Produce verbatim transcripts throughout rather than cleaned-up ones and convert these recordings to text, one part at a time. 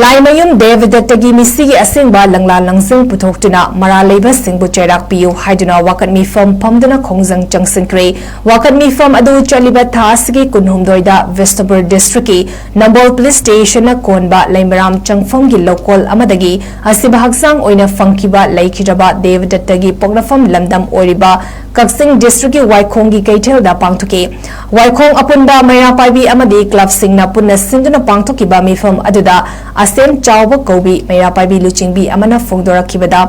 ꯂꯥꯏꯃꯌꯨꯝ ꯗꯦꯕꯗꯠꯇꯒꯤ ꯃꯤꯁꯤꯒꯤ ꯑꯁꯦꯡꯕ ꯂꯪꯂꯥ ꯂꯪꯖꯤꯡ ꯄꯨꯊꯣꯛꯇꯨꯅ ꯃꯔꯥꯜ ꯂꯩꯕꯁꯤꯡꯕꯨ ꯆꯩꯔꯥꯛ ꯄꯤꯌꯨ ꯍꯥꯏꯗꯨꯅ ꯋꯥꯀꯠ ꯃꯤꯐꯝ ꯐꯝꯗꯨꯅ ꯈꯣꯡꯖꯪ ꯆꯪꯁꯤꯟꯈ꯭ꯔꯦ꯫ ꯋꯥꯀꯠ ꯃꯤꯐꯝ ꯑꯗꯨ ꯆꯠꯂꯤꯕ ꯊꯥ ꯑꯁꯤꯒꯤ ꯀꯨꯟꯍꯨꯝꯗꯣꯏꯗ ꯕꯤꯁꯅꯨꯄꯨꯔ ꯗꯤꯁꯇ꯭ꯔꯤꯛꯀꯤ ꯅꯝꯕꯣꯜ ꯄꯨꯂꯤꯁ ꯁ꯭ꯇꯦꯁꯟꯅ ꯀꯣꯟꯕ ꯂꯩꯃꯔꯥꯝ ꯆꯪꯐꯝꯒꯤ ꯂꯧꯀꯣꯜ ꯑꯃꯗꯒꯤ ꯑꯁꯤꯕ ꯍꯛꯆꯥꯡ ꯑꯣꯏꯅ ꯐꯪꯈꯤꯕ ꯂꯩꯈꯤꯗ꯭ꯔꯕ ꯗꯦꯕꯗꯠꯇꯒꯤ ꯄꯣꯛꯅꯐꯝ ꯂꯝꯗꯝ ꯑꯣꯏꯔꯤꯕ ꯀꯛꯆꯤꯡ ꯗꯤꯁꯇ꯭ꯔꯤꯛꯀꯤ ꯋꯥꯏꯈꯣꯡꯒꯤ ꯀꯩꯊꯦꯜꯗ ꯄꯥꯡꯊꯣꯛꯈꯤ꯫ ꯋꯥꯏꯈꯣꯡ ꯑꯄꯨꯟꯕ ꯃꯩꯔꯥ ꯄꯥꯏꯕꯤ ꯑꯃꯗꯤ ꯀ꯭ꯂꯕꯁꯤꯡꯅ ꯄꯨꯟꯅ ꯁꯤꯟꯗꯨꯅ ꯄꯥꯡꯊꯣꯛꯈꯤꯕ ꯃꯤꯐꯝ ꯑꯗꯨꯗ ꯑꯁꯦꯝ ꯆꯥꯎꯕ ꯀꯧꯕꯤ ꯃꯩꯔꯥ ꯄꯥꯏꯕꯤ ꯂꯨꯆꯤꯡꯕꯤ ꯑꯃꯅ ꯐꯣꯡꯗꯣꯔꯛꯈꯤꯕꯗ,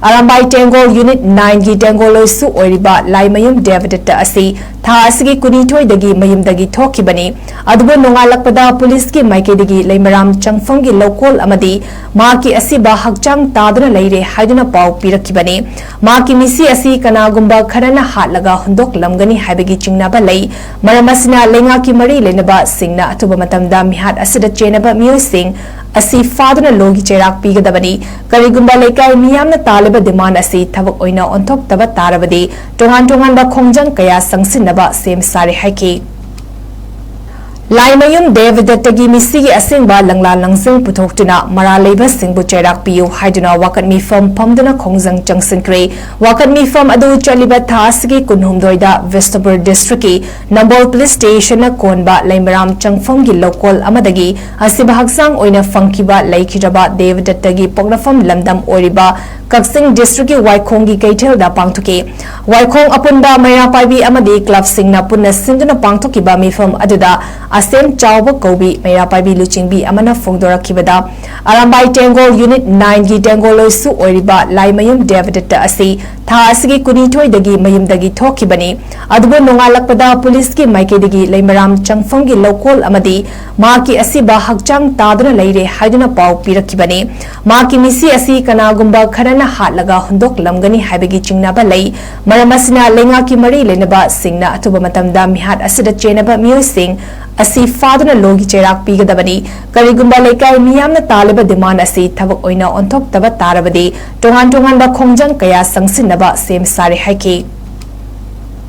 ꯑꯔꯥꯝꯕꯥꯏ ꯇꯦꯡꯒꯣꯜ ꯌꯨꯅꯤꯠ ꯅꯥꯏꯟꯒꯤ ꯇꯦꯡꯒꯣꯜꯂꯣꯏꯁꯨ ꯑꯣꯏꯔꯤꯕ ꯂꯥꯏꯃꯌꯨꯝ ꯗꯦꯕꯗꯠꯇ ꯑꯁꯤ ꯊꯥ ꯑꯁꯤꯒꯤ ꯀꯨꯟꯅꯤꯊꯣꯏꯗꯒꯤ ꯃꯌꯨꯝꯗꯒꯤ ꯊꯣꯛꯈꯤꯕꯅꯤ꯫ ꯑꯗꯨꯕꯨ ꯅꯣꯡꯉꯥꯜꯂꯛꯄꯗ ꯄꯨꯂꯤꯁꯀꯤ ꯃꯥꯏꯀꯩꯗꯒꯤ ꯂꯩꯃꯔꯥꯝ ꯆꯪꯐꯝꯒꯤ ꯂꯧꯀꯣꯜ ꯑꯃꯗꯤ ꯃꯍꯥꯛꯀꯤ ꯑꯁꯤꯕ ꯍꯛꯆꯥꯡ ꯇꯥꯗꯨꯅ ꯂꯩꯔꯦ ꯍꯥꯏꯗꯨꯅ ꯄꯥꯎ ꯄꯤꯔꯛꯈꯤꯕꯅꯤ꯫ ꯃꯍꯥꯛꯀꯤ ꯃꯤꯁꯤ ꯑꯁꯤ ꯀꯅꯥꯒꯨꯝꯕ ꯈꯔꯅ ꯍꯥꯠꯂꯒ ꯍꯨꯟꯗꯣꯛꯂꯝꯒꯅꯤ ꯍꯥꯏꯕꯒꯤ ꯆꯤꯡꯅꯕ ꯂꯩ꯫ ꯃꯔꯝ ꯑꯁꯤꯅ ꯂꯩꯉꯥꯛꯀꯤ ꯃꯔꯤ ꯂꯩꯅꯕꯁꯤꯡꯅ ꯑꯊꯨꯕ ꯃꯇꯝꯗ ꯃꯤꯍꯥꯠ ꯑꯁꯤꯗ ꯆꯦꯟꯅꯕ ꯃꯤꯑꯣꯏꯁꯤꯡ ꯑꯁꯤ ꯐꯥꯗꯨꯅ ꯂꯣꯒꯤ ꯆꯩꯔꯥꯛ ꯄꯤꯒꯗꯕꯅꯤ꯫ ꯀꯔꯤꯒꯨꯝꯕ ꯂꯩꯀꯥꯏ ꯃꯤꯌꯥꯝꯅ ꯇꯥꯜꯂꯤꯕ ꯗꯤꯃꯥꯟ ꯑꯁꯤ ꯊꯕꯛ ꯑꯣꯏꯅ ꯑꯣꯟꯊꯣꯛꯇꯕ ꯇꯥꯔꯕꯗꯤ ꯇꯣꯉꯥꯟ ꯇꯣꯉꯥꯟꯕ ꯈꯣꯡꯖꯪ ꯀꯌꯥ ꯆꯪꯁꯤꯟꯅꯕ ꯁꯦꯝ ꯁꯥꯔꯦ ꯍꯥꯏꯈꯤ꯫ ꯂꯥꯏꯃꯌꯨꯝ ꯗꯦꯕꯗꯠꯇꯒꯤ ꯃꯤꯁꯤꯒꯤ ꯑꯁꯦꯡꯕ ꯂꯪꯂꯥ ꯂꯪꯖꯤꯡ ꯄꯨꯊꯣꯛꯇꯨꯅ ꯃꯔꯥꯜ ꯂꯩꯕꯁꯤꯡꯕꯨ ꯆꯩꯔꯥꯛ ꯄꯤꯌꯨ ꯍꯥꯏꯗꯨꯅ ꯋꯥꯀꯠ ꯃꯤꯐꯝ ꯐꯝꯗꯨꯅ ꯈꯣꯡꯖꯪ ꯆꯪꯁꯤꯟꯈ꯭ꯔꯦ꯫ ꯋꯥꯀꯠ ꯃꯤꯐꯝ ꯑꯗꯨ ꯆꯠꯂꯤꯕ ꯊꯥ ꯑꯁꯤꯒꯤ ꯀꯨꯟꯍꯨꯝꯗꯣꯏꯗ ꯕꯤꯁꯅꯨꯄꯨꯔ ꯗꯤꯁꯇ꯭ꯔꯤꯛꯀꯤ ꯅꯝꯕꯣꯜ ꯄꯨꯂꯤꯁ ꯁ꯭ꯇꯦꯁꯟꯅ ꯀꯣꯟꯕ ꯂꯩꯃꯔꯥꯝ ꯆꯪꯐꯝꯒꯤ ꯂꯧꯀꯣꯜ ꯑꯃꯗꯒꯤ ꯑꯁꯤꯕ ꯍꯛꯆꯥꯡ ꯑꯣꯏꯅ ꯐꯪꯈꯤꯕ ꯂꯩꯈꯤꯗ꯭ꯔꯕ ꯗꯦꯕꯗꯠꯇꯒꯤ ꯄꯣꯛꯅꯐꯝ ꯂꯝꯗꯝ ꯑꯣꯏꯔꯤꯕ ꯀꯛꯆꯤꯡ ꯗꯤꯁꯇ꯭ꯔꯤꯛꯀꯤ ꯋꯥꯏꯈꯣꯡꯒꯤ ꯀꯩꯊꯦꯜꯗ ꯄꯥꯡꯊꯣꯛꯈꯤ꯫ ꯋꯥꯏꯈꯣꯡ ꯑꯄꯨꯟꯕ ꯃꯩꯔꯥ ꯄꯥꯏꯕꯤ ꯑꯃꯗꯤ ꯀ꯭ꯂꯕꯁꯤꯡꯅ ꯄꯨꯟꯅ ꯁꯤꯟꯗꯨꯅ ꯄꯥꯡꯊꯣꯛꯈꯤꯕ ꯃꯤꯐꯝ ꯑꯗꯨꯗ ꯑꯁꯦꯝ ꯆꯥꯎꯕ ꯀꯧꯕꯤ ꯃꯩꯔꯥ ꯄꯥꯏꯕꯤ ꯂꯨꯆꯤꯡꯕꯤ ꯑꯃꯅ ꯐꯣꯡꯗꯣꯔꯛꯈꯤꯕꯗ, ꯑꯔꯥꯝꯕꯥꯏ ꯇꯦꯡꯒꯣꯜ ꯌꯨꯅꯤꯠ ꯅꯥꯏꯟꯒꯤ ꯇꯦꯡꯒꯣꯜꯂꯣꯏꯁꯨ ꯑꯣꯏꯔꯤꯕ ꯂꯥꯏꯃꯌꯨꯝ ꯗꯦꯕꯗꯠꯇ ꯑꯁꯤ ꯊꯥ ꯑꯁꯤꯒꯤ ꯀꯨꯟꯅꯤꯊꯣꯏꯗꯒꯤ ꯃꯌꯨꯝꯗꯒꯤ ꯊꯣꯛꯈꯤꯕꯅꯤ꯫ ꯑꯗꯨꯕꯨ ꯅꯣꯡꯉꯥꯜꯂꯛꯄꯗ ꯄꯨꯂꯤꯁꯀꯤ ꯃꯥꯏꯀꯩꯗꯒꯤ ꯂꯩꯃꯔꯥꯝ ꯆꯪꯐꯝꯒꯤ ꯂꯧꯀꯣꯜ ꯑꯃꯗꯤ ꯃꯍꯥꯛꯀꯤ ꯑꯁꯤꯕ ꯍꯛꯆꯥꯡ ꯇꯥꯗꯨꯅ ꯂꯩꯔꯦ ꯍꯥꯏꯗꯨꯅ ꯄꯥꯎ ꯄꯤꯔꯛꯈꯤꯕꯅꯤ꯫ ꯃꯍꯥꯛꯀꯤ ꯃꯤꯁꯤ ꯑꯁꯤ ꯀꯅꯥꯒꯨꯝꯕ ꯈꯔꯅ ꯍꯥꯠꯂꯒ ꯍꯨꯟꯗꯣꯛꯂꯝꯒꯅꯤ ꯍꯥꯏꯕꯒꯤ ꯆꯤꯡꯅꯕ ꯂꯩ꯫ ꯃꯔꯝ ꯑꯁꯤꯅ ꯂꯩꯉꯥꯛꯀꯤ ꯃꯔꯤ ꯂꯩꯅꯕꯁꯤꯡꯅ ꯑꯊꯨꯕ ꯃꯇꯝꯗ ꯃꯤꯍꯥꯠ ꯑꯁꯤꯗ ꯆꯦꯟꯅꯕ ꯃꯤꯑꯣꯏꯁꯤꯡ ꯑꯁꯤ ꯐꯥꯗꯨꯅ ꯂꯣꯒꯤ ꯆꯩꯔꯥꯛ ꯄꯤꯒꯗꯕꯅꯤ꯫ ꯀꯔꯤꯒꯨꯝꯕ ꯂꯩꯀꯥꯏ ꯃꯤꯌꯥꯝꯅ ꯇꯥꯜꯂꯤꯕ ꯗꯤꯃꯥꯟ ꯑꯁꯤ ꯊꯕꯛ ꯑꯣꯏꯅ ꯑꯣꯟꯊꯣꯛꯇꯕ ꯇꯥꯔꯕꯗꯤ ꯇꯣꯉꯥꯟ ꯇꯣꯉꯥꯟꯕ ꯈꯣꯡꯖꯪ ꯀꯌꯥ ꯆꯪꯁꯤꯟꯅꯕ ꯁꯦꯝ ꯁꯥꯔꯦ ꯍꯥꯏꯈꯤ꯫